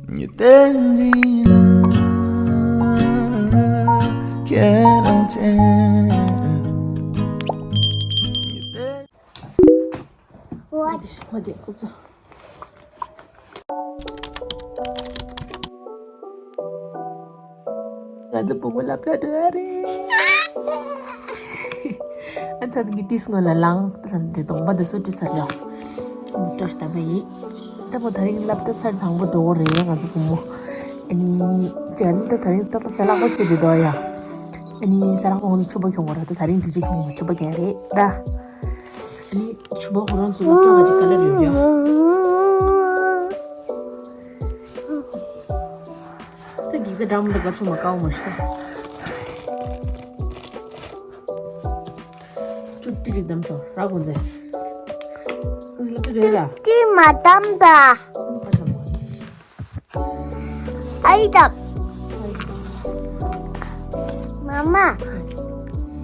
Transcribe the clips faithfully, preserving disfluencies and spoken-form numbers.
ཉི་སྟེང་འཛིན་ལ་ཁྱེད་རང་མཚན། ང་ཚོ་བུ་མོ་སློབ་གྲྭ་འགྲོ་ཡ་རེད། ཨ་ཚ་གི་ཏིས་སྔོན་ལ་ལངས། ད་དེ་གདོང་པ་དེ་སུ་བཀྲུས་ཚར་ཡོད། བཀྲ་ཤིས་བདེ་ལེགས་ཡིན། ད་བུ་དེ་རིང་སློབ་གྲྭ་ཚར་དང་པོ་འགྲོ་གི་རེད་ང་ཚོ་བུ་མོ། ཨ་ནི་ཅན་ད་དེ་རིང་ད་ད་ཟ་ལག་པ་ཁྱེར་དེ་འདུག་ཡ། ཨ་ནི་ཟ་ལག་པ་ང་ཚོ་ཕྱུ་པ་ཁྱོང་གི་རེད། ད་དེ་རིང་དུས་ཆེན་ཁྱོང་གི་ཕྱུ་པ་ཁྱེར་རེད་ད། ཨ་ནི་ཕྱུ་པ་ཁོ་རང་ཚོ་སློབ་གྲྭ་ག་ཅིག་ག་ལེར་ཡོད་ཡ། ད་འགྱིག་ད་འགྲམ་ད་ག་ཆུ་མ་ཀའོ་མ་ཤི་ད། ཅུ་ཏི་རི་དམ་ཤོ་ར་གོ་འཛེ། ཨ་ཟི་ལབ་ཏུ་རེད་ལ། ཏི་མ་དམ་ད། ཨའི་དམ། མ་མ།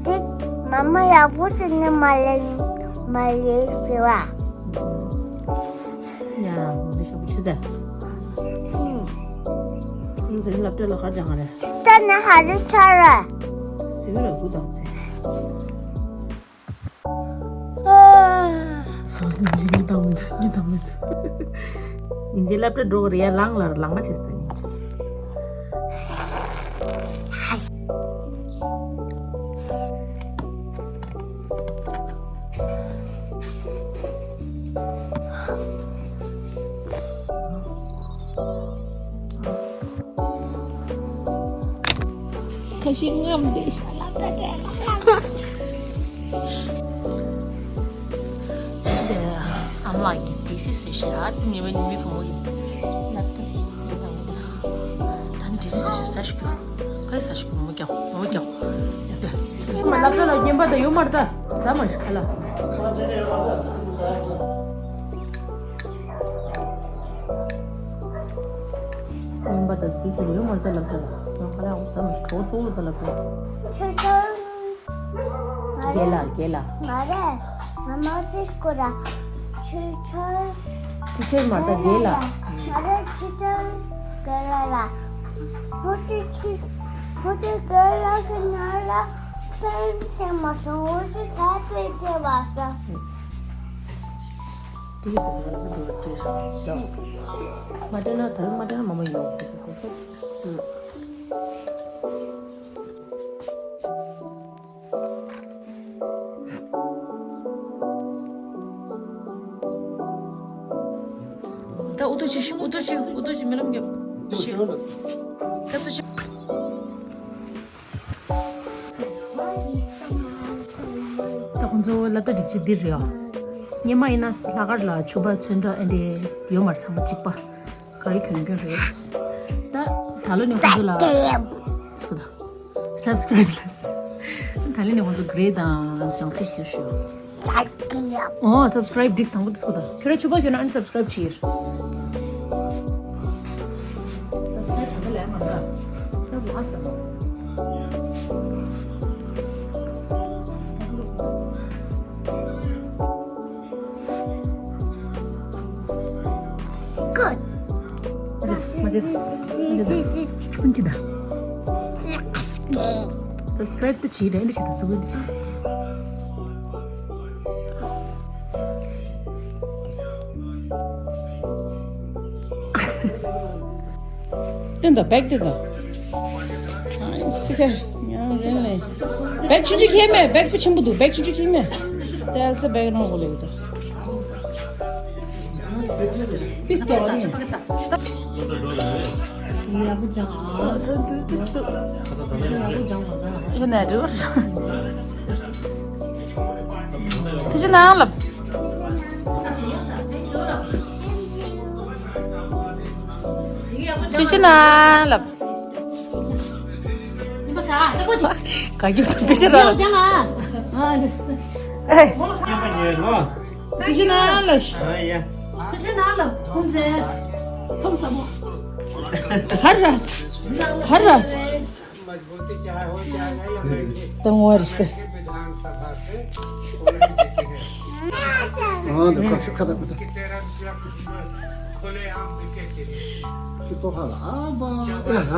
ཏི་མ་མ་ཡག་པོ་ཟེར་ནས་མ་ལེན་མ་ལེན་ཟེར་བ། ཡ། མི་ཤོག་ཆི་ཟེར། ཨང་ཟེར་སློབ་གྲྭ་ལ་གར་སྦྱང་ག་རེད། ད་ནི་ཧ་རི་ཆ་ར། སུ་ར་བུ་དང་ཟེར། ཉིན་དང་མི་འདུག་ཉིན་དང་མི་འདུག་ཉིན་རྗེས་སློབ་གྲྭ་འགྲོ་གི་རེད་ཡ། ལངས་ལ་ལངས་མ་བྱེད་ད་ཉིན་རྗེས། ཁ་ཤས་རྔམ་བསྡད་ཤག་སློབ་གྲྭ་འགྲོ་ཡ་ལ། ཨ་མ་ལགས་ཀྱིས་ཌི་སི་ཟེར་ཤག་ཉི་མ་ཉི་མའི་བུ་མོ་ཡིན། ད་ནི་ཌི་སི་ཟེར་ཤག་ཟ་ཞིག་གྱོན། ཕ་ཡི་ཟ་ཞིག་མོ་རྒྱག་མོ་རྒྱག་ཨ་མ་སློབ་གྲྭ་ལ་རྒན་པ་དང་ཡོད་མ་རེད་ད། ཟ་མ་ཞིག་ཁ་ལ། རྔན་པ་དང་ཇུས་སུ་ཡོད་མ་རེད་ད་སློབ་གྲྭ་ལ། ང་ཁ་ལག་ཟ་མ་ཞིག་གྲོགས་ཏོག་ལ་ད་སློབ་གྲྭ། ཆོས་ཆོས། རྒན་ལགས་རྒན་ལགས། ང་རེད། ང་མ་ཅིག་སྐོར་ར། ཆོས་ཆོས། ཆོས་ཆོས་མ་རེད་ད་རྒན་ལགས། ང་རེད་ཆོས་ཆོས་རྒན་ལགས་ལ། མ་ཅིག་ཆོས་མ་ཅིག་རྒན་ལགས་ཀྱི་ནང་ལ་ཕན་ཐོགས་མ་སོང་། མ་ཅིག་ཁ་པའི་སྐྱེ་བ་ས། དེ་ཡི་དེ་ལ་འགྲོ་བ་དེ་རེད། མ་སྤྲད་ན་ད་རུང་མ་སྤྲད་ན་མ་མ་ཡོང་། ད་ཨུ་ཏུ་ཅི་ཤི་ཨུ་ཏུ་ཅི་ཨུ་ཏུ་ཅི་རྨི་ལམ་རྒྱབ། ཤི། ད་ཚོ་ཤི། ད་ཁོང་ཚོ་སློབ་གྲྭ་སྒྲིག་ཆས་འདི་རེད་ཨ། སྔོན་མ་ཡིན་ན་ལྷག་དཀར་ལ་ཕྱུ་པ་ཚོན་ཁྲ་ཨེ་འདྲས་ཡོད་མ་རེད། ཚང་མ་གཅིག་པ་ག་རེ་གྱོན་གྱོན་རེད། ད་ད་ལོ་ནས་ཁོང་ཚོ་ལ་ཚུགས་ད་སབ་སི་ཀ་རབ་ལ། ད་ལོ་ནས་ཁོང་ཚོ་གྷེ་རེ་དང་ལྗང་སེར་ཞིག་ཞུ། ཨོ་སབ་སི་ཀ་རབ་འགྲིག་དང་པོ་དེ་ཚུགས་ད། ཁྱོད་རང་ཕྱུ་པ་གྱོན་ན་ཨན་སབ་སི་ཀ་རབ་བྱེད། སབ་སི་ཀ་རབ་ག་ལ་མ་ག་རབ་ལ་ས། Good. མ་དེ། མ་དེ། ཨུན་ཅི་ད། སབ་སི་ཀ་རབ་དེ་བྱེད་དེ་འདི་བྱེད་ད་ཚུགས་འདི་བྱེད། བསྟན་དང་བེག་བསྟན་དང་། ཨ་སི་ཁ་ཡང་ཟིན་ལེ། བེག་ཆུང་ཆུང་ཁྱེར་མེད། བེག་པུ་ཆེན་པོ་འདུག་བེག་ཆུང་ཆུང་ཁྱེར་མེད། དེ་ཨ་ལ་ས་བེག་རང་གོ་ལེ་ཡོད་ད། ཏིས་ཀྱ་བ་ནི། ཡག་པོ་སྦྱང་ཨ། ཏིས་ཏིས་ཏུ། ཡག་པོ་སྦྱང་བ་ད། ཡོད་ནས་འགྲོ། ཐུགས་རྗེ་གནང་ལབ། ཐུགས་རྗེ་གནང་ལབ། ག་རྒྱུག་ཐུབ་པའི་ཕྱིར་ར། ཨེ། ཐུགས་རྗེ་གནང་ལབ། ཐུགས་རྗེ་གནང་ལབ་ཀུན་གསལ། ཐོམ་ས་མོ། ཧར་ར། ཧར་ར། ཏང་བར་སྟེ། ཨ་འདི་ཁ་ཤུ་ཁ་ད་ཁ་ད། खुलेआम विकेट के लिए। ཁྱི་ཏོ་ཧ་ལ་ཨ་བ་ཨེ་ཧ།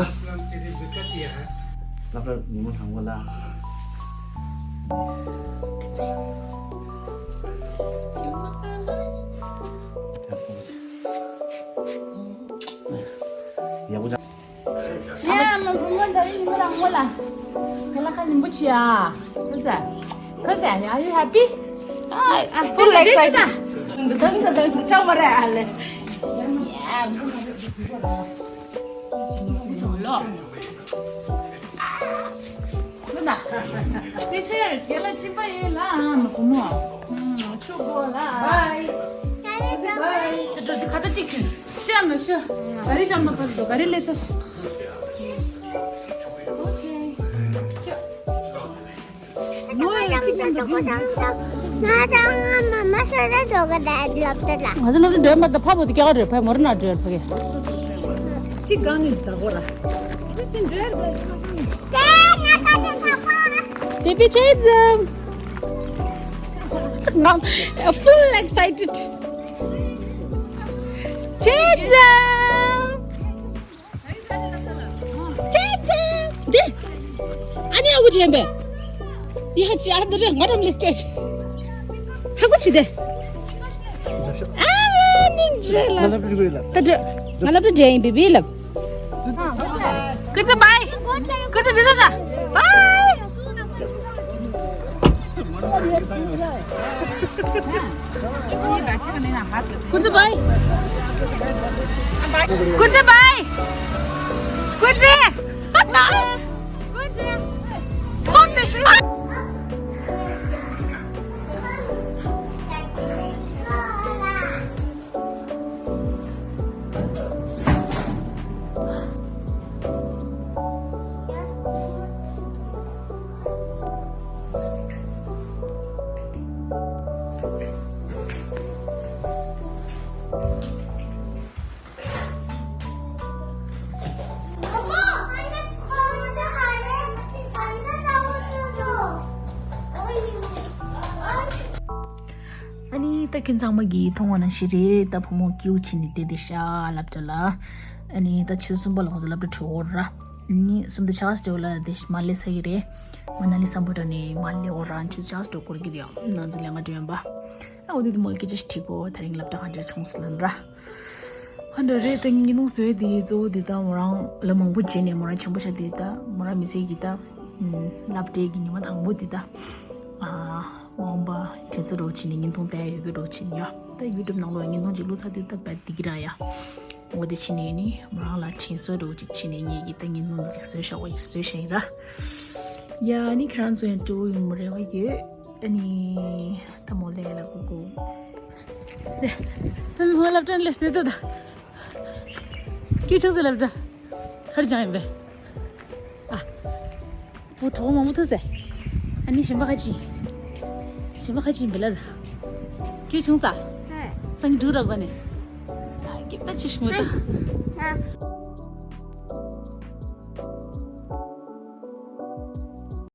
ལབ་ར་ཉི་མ་དང་པོ་ལ། ཡག་པོ་ཅག་ཡ་མ་བུ་མོ་ད་རིང་ཉི་མ་དང་པོ་ལ། ཁ་ལག་ཁ་ཉིན་པོ་ཅི་ཡ། ཁོ་ས། ཁོ་ས། Are you happy? ཨ། Full excited. འདི་དང་འདི་དང་འདི་ཁྲ་མ་རེད་ཨ་ལེ། ཡ། ལོ། ཁོ་ན། ཊི་ཆར་རྒན་ལགས་ཕྱིན་པ་ཡིན་ལ་ཨ་མ་བུ་མོ། ཨུམ། ཆུ་བོ་ལ། Bye. Bye. དེ་འགྲོ་དེ་ཁ་ཏ་གཅིག་གྱོན། ཤི་ཨ་མ་ཤི། ག་རི་འགྲམ་ལ་ཕར་འགྲོ་ག་རི་ལས་ཚ་ཤི། ཨོ་ཁེ། ཤི། ང་ཚོ་སློབ་གྲྭ་འགྲོ་གི་རེད་ལབ་ཏེ་ལ། ང་ཚོ་སློབ་གྲྭ་འགྲོ་མ་ད་ཕ་བོ་དེ་སྐྱག་རེད་ཕ་མོ་རི་ན་འགྲོ་ཕ་གི། གཅིག་གང་ནས་ད་གོ་ར། Baby Chazen. I'm full excited. Chazen. ཅེ་ཅེ། འདི། ཨ་ནི་ཨ་ཁུ་ཆེན་པས། ཡ་ཅི་ཨ་འདི་རེད་ང་རང་ལི་སྟེ་ཅི། ཧ་གོ་ཅི་དེ། ཨ་ནི་འདྲེ་ལ། ང་ལབ་དུ་འགྲོ་ཡོད་ལ། ད་འདྲེ། ང་ལབ་དུ་འདྲེ་ཡིན་བི་བི་ལབ། ཀུ་ཙི་བའི། ཀུ་ཙི་འདི་ད་ད། བའི། ཀུ་ཙི་བའི། ཀུ་ཙི་བའི། ཀུ་ཙི། ཀུ་ཙི། ཐོབ་ནི་ཤི། ཨ་ནི་ད་ཁྱོད་ཚང་མ་གིས་མཐོང་བ་ནང་བཞིན་རེད། ད་བུ་མོ་སྐྱིད་པོ་བྱས་ནས་བསྡད་བསྡད་ཤག་སློབ་གྲྭ་ལ། ཨ་ནི་ད་ཆུ་ཚོད་གསུམ་པ་ལ་ང་ཚོ་སློབ་གྲྭ་གྲོལ་འོང་ར། ཨ་ནི་གསུམ་དང་ཕྱེད་ཀ་ཙམ་ལ་དེ་མར་སླེབས་ཚར་གི་རེད། ང་ན་ནི་སམ་བྷོ་ཊ་ནས་མར་སླེབས་འོང་ར། ཆུ་ཚོད་ཕྱེད་ཀ་ཙམ་འགོར་གི་རེད། ང་ཚོ་ལས་ཀ་འགྲོ་ཡོང་པ། ཨ་འོ་དེ་དེ་མོ་ལ་སྐད་ཆ་དྲིས་གོ། དེ་རིང་སློབ་གྲྭ་ག་འདྲ་བྱུང་སོང་ལབ་ར། ཧ་འདྲ་རེད། ད་ངས་ཉིན་ཐུང་བཟོས་དེ་གཙོ་བོ་དེ་ད་མོ་རང་ལ་མང་པོ་བརྗེད་ནས་མོ་རང་བྱམས་པོ་ཆགས་དེ་ད་མོ་རང་མི་ཚེ་གི་ད་སློབ་གྲྭའི་གི་ཉི་མ་དང་པོ་དེ་ད་མ་འོངས་པ་དྲན་གསོ་འདྲ་བོ་བྱས་ནས་ཉིན་ཐུང་ལྟ་ཡ་ཡོད་པའི་འདྲ་བོ་བྱས་ནས་ཡ། ད་ཡུ་ཊུབ་ནང་ལོགས་ཉིན་ཐུང་ཅིག་བླུགས་ཚར་དེ་ད་བད་དེ་གི་ར་ཡ། འོ་དེ་བྱས་ནས་ནི་མོ་རང་ལ་དྲན་གསོ་འདྲ་བོ་ཅིག་བྱས་ནས་ངས་ཀྱི་ད་ཉིན་ཐུང་འདི་ཅིག་བཟོས་བཞག་པ་ཡིན། བཟོས་བཞག་ཡིན་ར། ཡ་ནི་ཁྱེད་རང་ཚོ་ཡང་སྤྲོ་བོ་ཡོང་མོ་རེ་བ་ཡོད། ཨ་ནི་ད་མོ་ལས་ལ་གུ་གུ། ད་མི་མ་སློབ་གྲྭ་ལས་སྟེ་ད་ད། ཀྱུ་ཆུང་སེ་སློབ་གྲྭ། ཁར་ཅང་ཡིན་པས། ཨ། བུ་གྲོགས་མང་པོ་ཐུག་སེ། ཨ་ནི་གཞན་པ་ཁ་ཅི། གཞན་པ་ཁ་ཅི་ཡིན་པས་ལ་ད། ཀྱུ་ཆུང་ས། ཧ། སང་འབྲུག་ར་གོ་ནས། ཨ་སྐྱིད་པ་ཆེ་ཤི་མོ་ད། ཧ།